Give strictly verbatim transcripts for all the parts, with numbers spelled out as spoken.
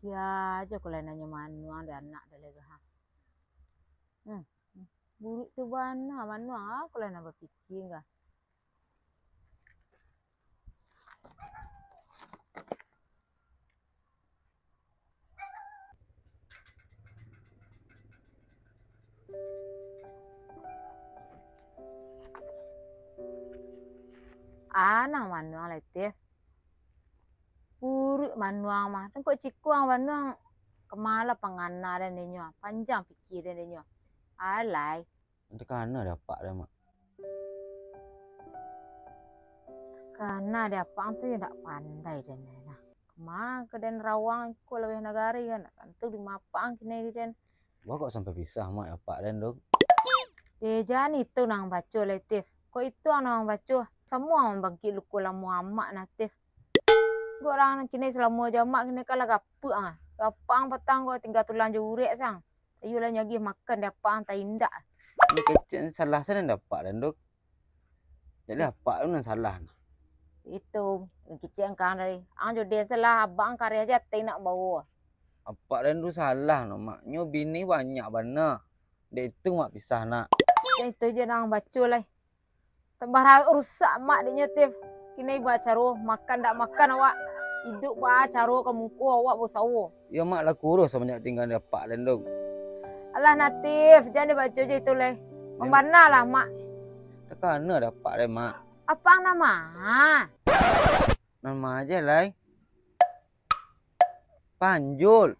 Ya, aja ko lai nanyo manuang dek anak dah lega, ha. Hmm. Buruak tu bana manuang, ha, ko lai nan bapikia, ga. Ah, nan manuang lai, Tif. Buruak manuang mah. Tangkok cikuang manuang. Kama lah pangana den dek nyo. Panjang pikia den dek nyo. Alai. Takana dek apak den, Mak. Takana dek apak ang tu yo ndak pandai den lah. Kama ka den rawang iko laweh nagari kan, ndak tantu dimapaan kini di den. Baa kok sampai pisah, Mak, jo apak den tu? Deh, jan itu nan baco lai, Tif. Kok itu nan baco? Samo mambangkik luko lamo amak nah, Tif. Kok urang kini salamo jo amak kini kan lah gapuak ah. Lapang patang ko tingga tulang jo urek sang. Ayolah nyo agiah makan dek apak ang taindak. Ni kecek salah sajo dek apak den tu. Jadi apak tu nan salah nah. Itu, kecek ang kan dari. Ang jo den salah, abang kareh aja atai nak bawa. Apak den tu salah no, Mak. Nyo bini banyak bana. Dek itu Mak pisah nak. Itu je nan baco lai. Tambah ra-, rusak mak dek nyo, Tif. Kini baa caro, makan dak makan awak. Iduik baa caro ka muko awak basawo. Yo, Mak lah kurus sabanyak tingga di apak den tu. Alah, nah, Tif, jan dibaco je itu lai. Mambana lah, Mak. Takana dek apak den, Mak. Apak ang nan ma? Nan ma je lai. Panjul.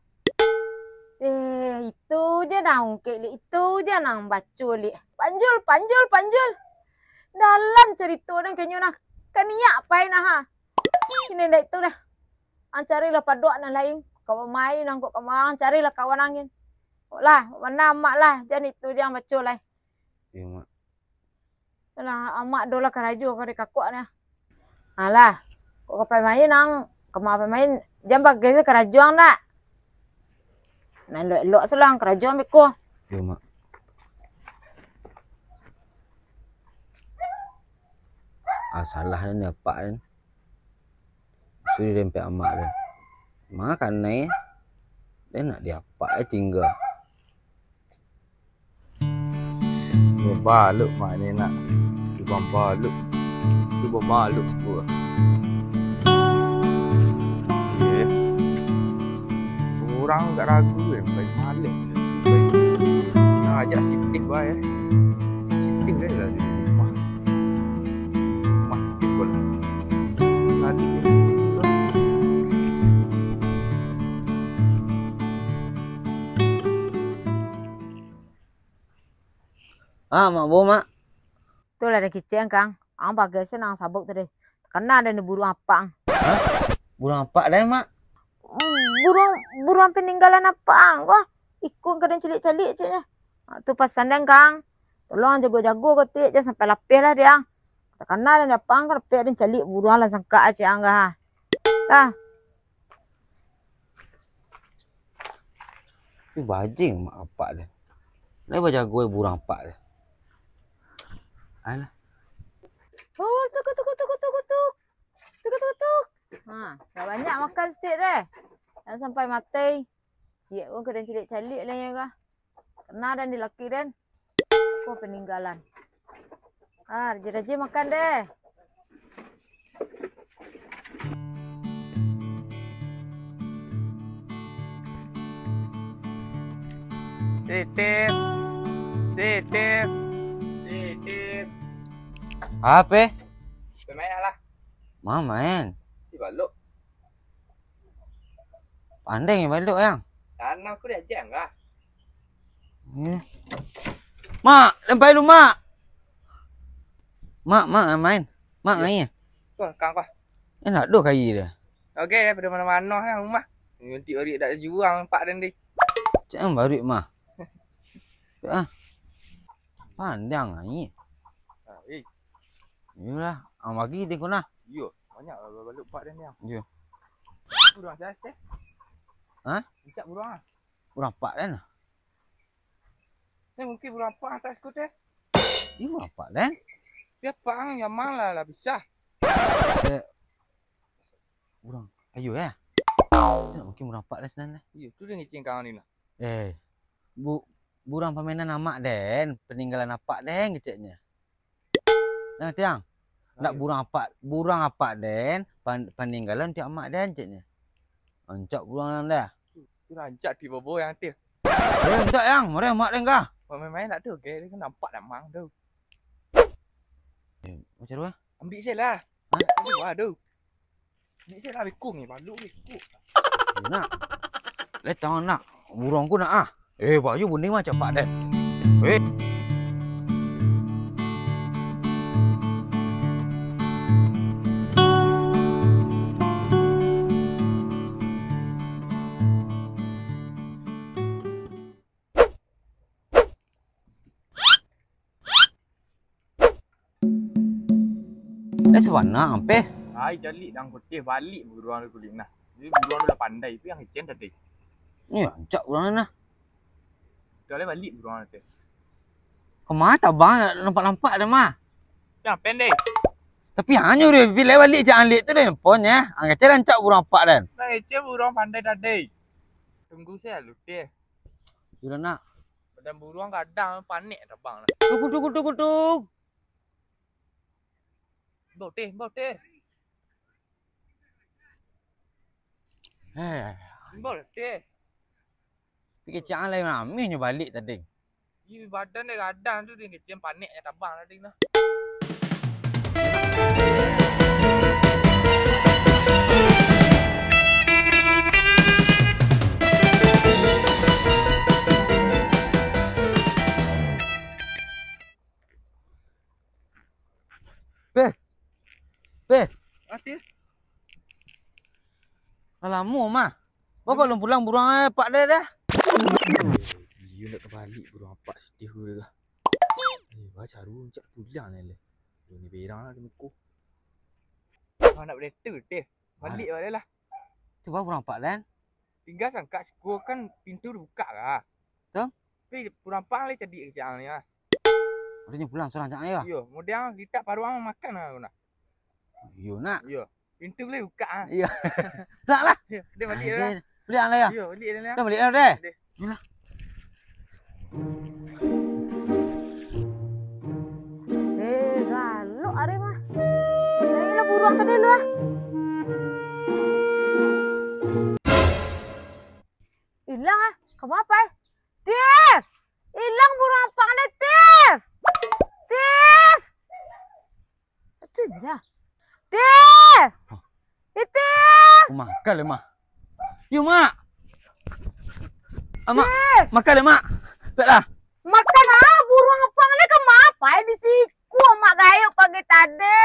Eh, itu je nan ungkek, Lik. Itu je nan baco, Lik. Panjul, panjul, panjul. Dalam carito nan kanyo nah. Kaniak pai nah, ha. Kini ndak itu dah. Ang carilah paduak nan lain. Kok bamain ang, kok ka ma, ang carilah kawan ang gin. Kok lah, mano amak lah. Jan itu je ang baco lai. Iyo, Mak. Alah, amak doh lah karajo ka dek kakak nah. Alah, kok ka pai main ang, ka ma pai main, jan bagai se karajo ang dak. Nah, elok-elok se lah ang karajo ang beko. Iyo, Mak. Ah, salah ni apak ni. Sudah dempek amak tu. Makan nai. Dia nak diapak eh tinggal. Ni balut mak ni nak. Lubang balut. Lubang balut sepuluh. Okey. Surang agak ragu kan. Baik malik. Subai. Nah, ajak sitih baik eh. Sitih kan lah di rumah. Rumah sitih pun. Sadik je sitih tu lah. Ah, Mak Bo, Mak. Tu lah dah kicik ang, Kang. Ang bagai se nan sabuk tadi. Takana den buruang apak ang. Hah? Buruang apak den, Mak? Mm, buruang, buruang paninggalan apak ang ko. Iko ka den caliak-caliak ceknyo. Ah, tu pasan den, Kang. Tolong jago-jago ko tik, jan sampai lapeh lah dek ang. Takana den apak ang, kan dapek den caliak buruang lah sangkak cek ang ka. Lah. Ih, bajing mak apak den. Lai bajago buruang apak den. Alah. Oh, tuk, tuk, tuk, tuk, tuk, tuk. Tuk, tuk, tuk. Ha, dak banyak makan stik deh. Jan sampai matai. Ciek pun ka den caliak-caliak lah nyo ka. Kena den di laki den. Apo paninggalan. Ah, rajin-rajin makan deh. Titip. Titip. Titip. Ape? Pemain lah. Ma main? Di balok. Pandai main balok, Yang. Tanam ku diajar, Kak. Eh. Mak, lampai lu, Mak. Mak, Mak, main. Mak, main. Tuh, kang, kah. Eh, nak doh kayi dah. Oke, ya, pada mana-mana ya rumah. Nanti balik dak juang pak dan deh. Cak baru mah. Ah. Pandang ai. Ah, eh. Iyolah, ang bagi deh kau nah. Iyo, banyak lah balut pak dan yang. Iyo. Buruang saya teh. Hah? Cak buruang ah. Buruang pak dan. Ni mungkin buruang pak atas ku teh. Iyo, buruang pak dan. Dia pak ang yang malah lah bisa. Eh, buruang. Ayo ya. Cak mungkin buruang apak den sinan deh. Iyo, tu den ngecek kang ni nah. Eh, bu-, buruang pamainan amak den, paninggalan apak den keceknyo. Nah, tiang. Ndak buruang apak, buruang apak den, pan-, paninggalan ti amak den keceknyo. Rancak buruang nan dah. Tu rancak di bobo yang ti. Eh, ndak yang, murah amak den kah? Main-main ndak tu, oke, dia kan nampak dah mang tu. Eh, macam mana? Ambil saja lah. Hah? Ambil lah tu. Ambil saja lah, bikung ni, balu bikung. Nak. Letang nak. Buruang ku nak ah. Eh, bayu buning mah capak den. Eh. Eh, sabana, Ampes. Ai, jalik dang kutih, balik buruang tu kulik nah. Jadi buruang tu lah pandai, tu yang kecen tadi. Ni rancak buruang tu nah. Dah lah balik buruang tu. Kemana tabang nampak-nampak dah mah? Yang pendek. Tapi hanyo dia bila balik jangan lik tu deh pon ya. Ang kecen rancak buruang apak dan. Yang kecen buruang pandai tadi. Tunggu saya lu deh. Sudah nak. Badan buruang gadang, panek tabang lah. Tuk, tuk, tuk, tuk, tuk. Bau teh, bau teh. Eh. Bau teh. Pikir cang lai rameh nyo balik tadi. Ih, badan dia gadang tu, dia kecil panek nyo tabang tadi lah. Peh. Peh. Ati. Lah lamo mah. Bapak lun pulang buruang eh, pak deh dah. Iyo nak kebalik buruang apak sedih gue dah. Eh, baca dulu cak pulang ni leh. Dunia berang lah kena ku. Kau nak boleh tu teh. Balik balik lah. Tu baru buruang apak dan. Tinggal sangkak siko kan pintu dibuka lah. Tu? Tapi buruang apak lai cadiak kecil ni lah. Adanya pulang surang cak ni lah. Iyo, kemudian kita paruang makan lah nak. Iyo nak. Iyo. Pintu boleh buka ah. Iyo. Nak lah. Iyo, dia balik lah. Balik lah ya. Iyo, balik lah. Dah balik lah deh. Deh. Inilah. Eh, galak ari mah. Naiklah buruang tadi lu ah. Hilang ah. Kamu apa eh? Tiff! Hilang buruang apak ni, Tiff! Tiff! Aduh, ya. Tiff! Ih, Tiff! Oh, makan le, Mak. Yu, Mak. Ah, Mak. Tiff! Makan le, Mak. Peklah. Makan ah, buruang apak ni ka mapai di siku, Mak gayok pagi tadi.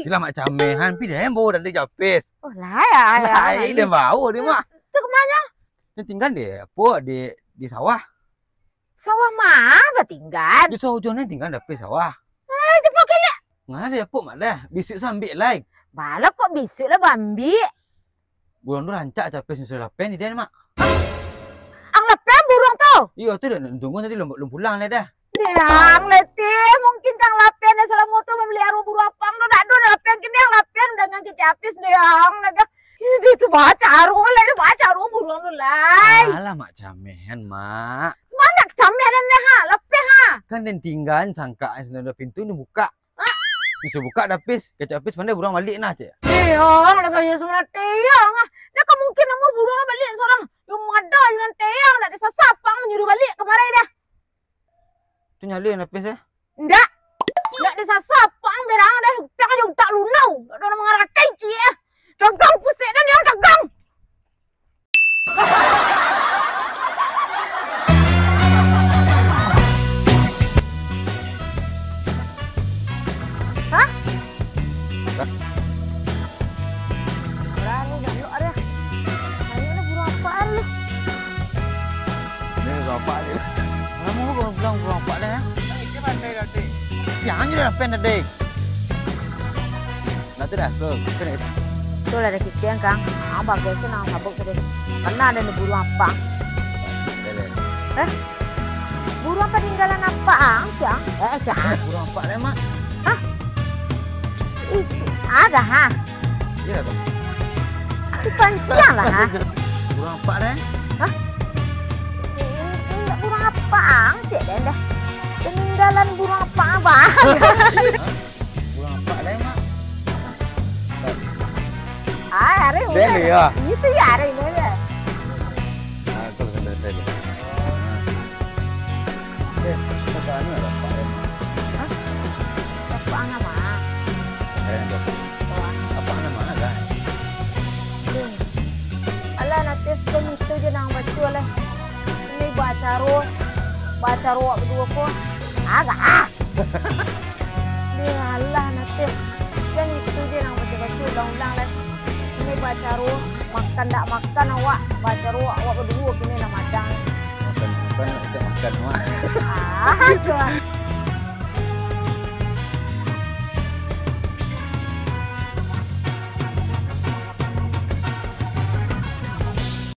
Itulah Mak camehan, pi den bawa tadi japis. Oh, lah ya, ya. Lah, den bawa dia, Mak. Tu kemana? Dia tinggal di, apa, di, di sawah. Sawah ma batinggan? Di sawah ujuang ni tinggal dapih sawah. Eh, cepat kelek. Ngana dapok mak dah. Bisuak sa ambiak lai. Bala kok bisuak lah baambiak? Buruang tu rancak capek sudah lapen di den, Mak. Ang lapen buruang tu? Iyo, tu dah tunggu tadi lum, lum pulang lai dah. Dang, letih. Mungkin kang lapen dah salamo tu mambali aruah buruang apak ang tu. Dak ado dah lapen kini ang lapen dah ngangkik capis dang. Dah Ih, tu bacaruah lai, bacaruah buruang tu lai. Alah, Mak camehan, Mak. Mak ndak camehan, ha, lapeh, ha. Kan den tinggaan sangkak, eh, pintu ni bukak. Ha? Bisa bukak dapis, kecek dapis pandai buruang balik nah, cek. Eh, ang lah kaya sebenarnya tiang, ah. Dah ka mungkin namo buruang balik sorang. Yang ada dengan tiang, nak disasap, ang manyuruh balik kamarai dah. Tu nyalin lapis, eh? Ndak. Ndak disasap, pang berang dah. Utang aja utak lunau. Ndak ada orang mangaratai, cie. Dagang pusek dan dia dagang. Hah? Hah? Barani jaluk ari. Ayo lah, buruang apak ari. Ni buruang apak ari. Lamo ko bilang buruang apak dah, eh? Itu pandai tadi. Jangan je lah pen tadi. Nak tu dah, ke, ke nak. Tu lah dah kicik, Kang. Ah, bagus tu nang mabuk tadi. Pernah ada ni buruang apak. Dah, dah. Eh? Buruang paninggalan apak ang, Cang? Eh, Cang. Buruang apak dah, Mak. Hah? Itu agak, ha? Iya, Bang. Panciang lah, ha? Burung apak den? Hah? Ini, ini ndak burung apak ang, cek den dah. Peninggalan burung apak abah. Hah? Burung apak den, Mak? Ah, ari den ni, ya? Itu ya, ari ini ya. Ah, aku lah sampai tadi. Eh, kata anu lah, Pak Rema. Hah? Bapak ang ma? Keren tu. Wah. Apa nama lah? Duh. Alah, nanti kan itu je nang baco lah. Ini bacaro, bacaro awak baduo ko. Agak ah. Duh, alah, nanti kan itu je nang baco-baco ulang-ulang lah. Ini bacaro, makan dak makan awak, bacaro awak baduo kini lah madang. Makan, makan, dak makan awak. Ah, tu ah.